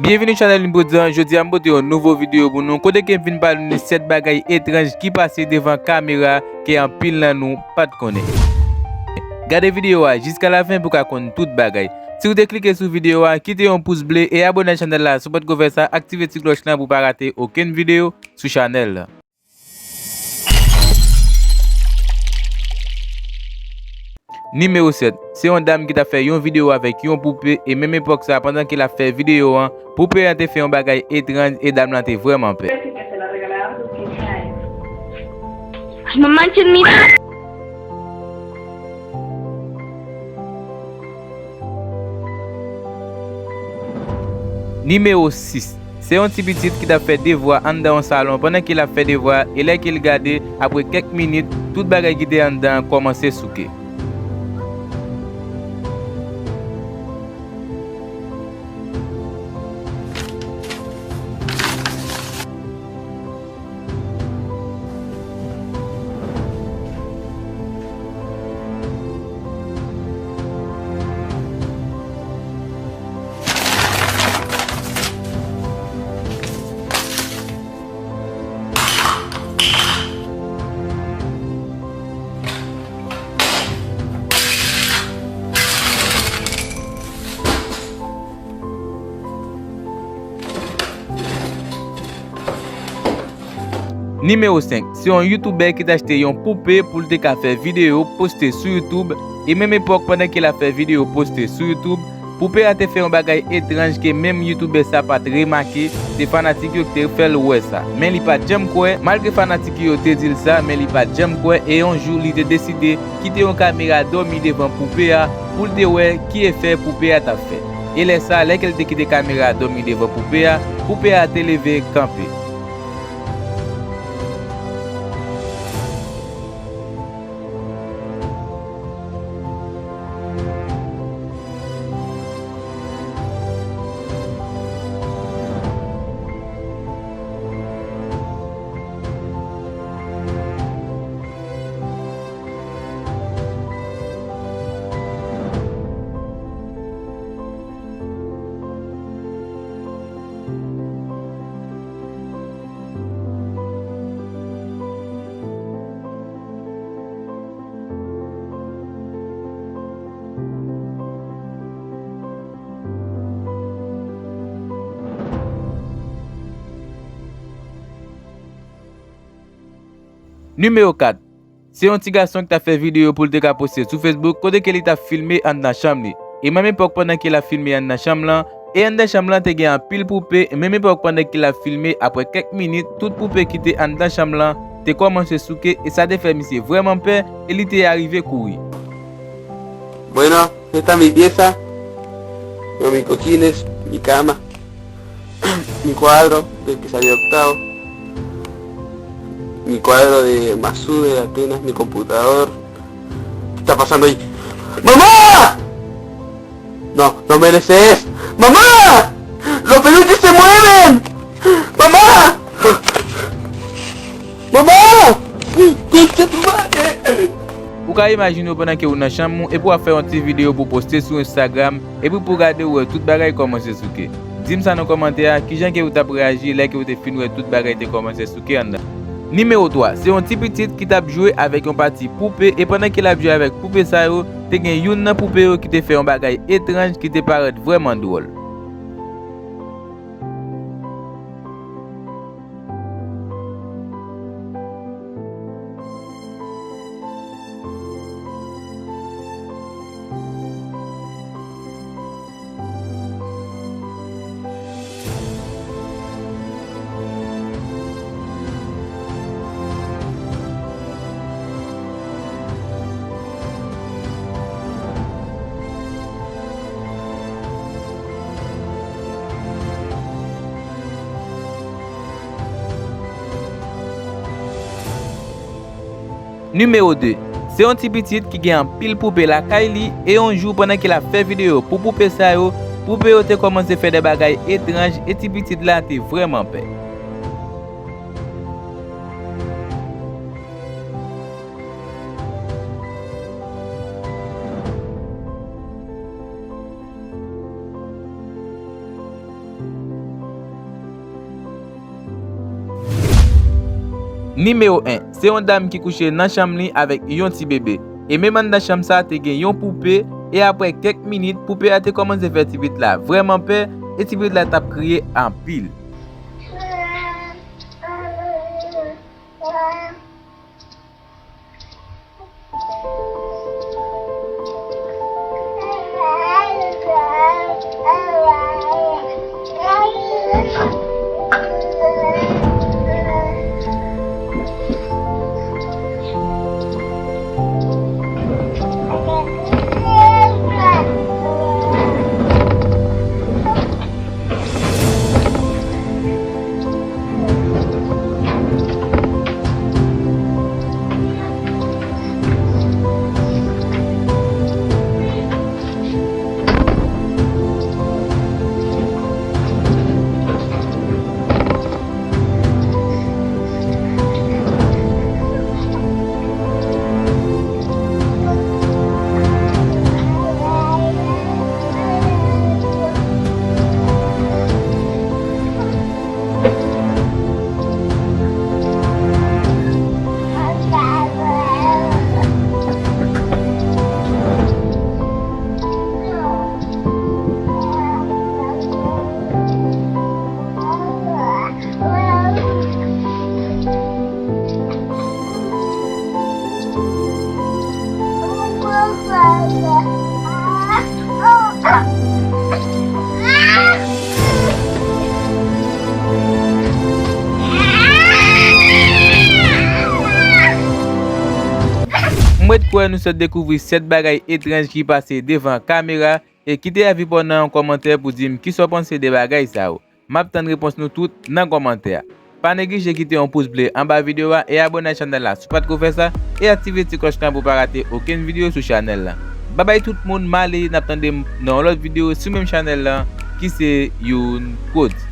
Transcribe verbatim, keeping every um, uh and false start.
Byenvini chanèl Limbodzan, jodi a m pote yon nouvo videyo pou nou, kote ke m vin pale nou de sèt bagay etranj ki pase devan kamera ke anpil nan nou pa t konnen. Gade videyo a jiska lafen pou w ka konn tout bagay. Si w te klike sou videyo a, kite yon pous ble e abòne ak chanèl la si w potko fè sa, aktive ti klòch lan pou w pa rate okenn videyo sou chanèl la. Nimewo sèt, se yon dam ki t ap fè yon videyo avèk yon poupe, e menm epòk sa, pandan ke l ap fè videyo an, poupe an te fè yon bagay etranj e dam lan te vrèman pè. Ay, manman, tchil mi. Nimewo sis, se yon ti pitit ki t ap fè devwa anndan yon salon pandan ke l ap fè devwa, e lè ke l gade, apre kèk minit, tout bagay ki te anndan an kòmanse souke. Nimewo senk, se yon youtubè ki t achte yon poupe pou l te ka fè videyo, poste sou YouTube, e menm epòk pandan ke l ap fè videyo poste sou YouTube, poupe a te fè yon bagay etranj ke menm youtubè sa pa t remake, se fanatik yo ki te fè l wè sa. Men li pa t janm kwè, malgre fanatik yo te di l sa, men li pa t janm kwè, e yon jou li te deside kite yon kamera dòmi devan poupe a pou l te wè ki efè poupe a t ap fè. E lè sa, lè ke l te kite kamera a dòmi devan poupe a, poupe a te leve kanpe. Nimewo kat, se yon ti gason ki t ap fè videyo pou l te ka poste sou Facebook, kote ke li t ap filme anndan chanm li. E menm epòk pandan ke l ap filme anndan chanm lan, e anndan chanm lan te gen anpil poupe, e menm epòk pandan ke l ap filme, apre kèk minit, tout poupe ki te anndan chanm lan te kòmanse souke, e sa te fè misye vrèman pè, e li te arive kouri. Bueno, esta es mi pieza. Tengo mis cojines, mi cama, mi cuadro del que salió octavo, mi cuadro de Masú de Atenas, mi computador. ¿Qué está pasando ahí? ¡Mamá! No, no mereces. ¡Mamá! ¡Los peluches se mueven! ¡Mamá! ¡Mamá! ¡Concha tu madre! Ou ka imajine w pandan ke ou nan chanm ou epi w ap fè yon ti videyo pou poste sou Instagram, epi pou gade w wè tout bagay kòmanse souke. Di m sa nan kòmantè a, kijan ke ou t ap reyaji lè ke ou te fin wè tout bagay te kòmanse souke anndan? Nimewo twa, se yon ti pitit ki t ap jwe avèk yon pati poupe, e pandan ke l ap jwe avèk poupe sa yo, te gen youn nan poupe yo ki te fè yon bagay etranj ki te parèt vrèman dwòl. Nimewo de, se yon ti pitit ki gen anpil poupe lakay li, e yon jou pandan ke l ap fè videyo pou poupe sa yo, poupe yo te kòmanse fè de bagay etranj, e ti pitit la te vrèman pè. Nimewo en, se yon dam ki kouche nan chanm li avèk yon ti bebe. E menm anndan chanm sa te gen yon poupe, e aprè kèk minit, poupe a te kòmanse fè ti pitit la vrèman pè, e ti pitit la t ap kriye anpil. M ret kwè nou sot dekouvri sèt bagay etranj ki pase devan kamera, e kite avi pa w nan yon kòmantè pou di m kisa w panse de bagay sa yo. M ap tann repons nou tout nan kòmantè a. Pa neglije kite yon pous ble anba videyo a e abòne ak chanèl la si w pa t ko fè sa, e aktive ti klòch lan pou w pa rate okenn videyo sou chanèl la. Babay tout moun, m ale, n ap tande m nan yon lòt videyo sou menm chanèl la ki se Youn Prodz.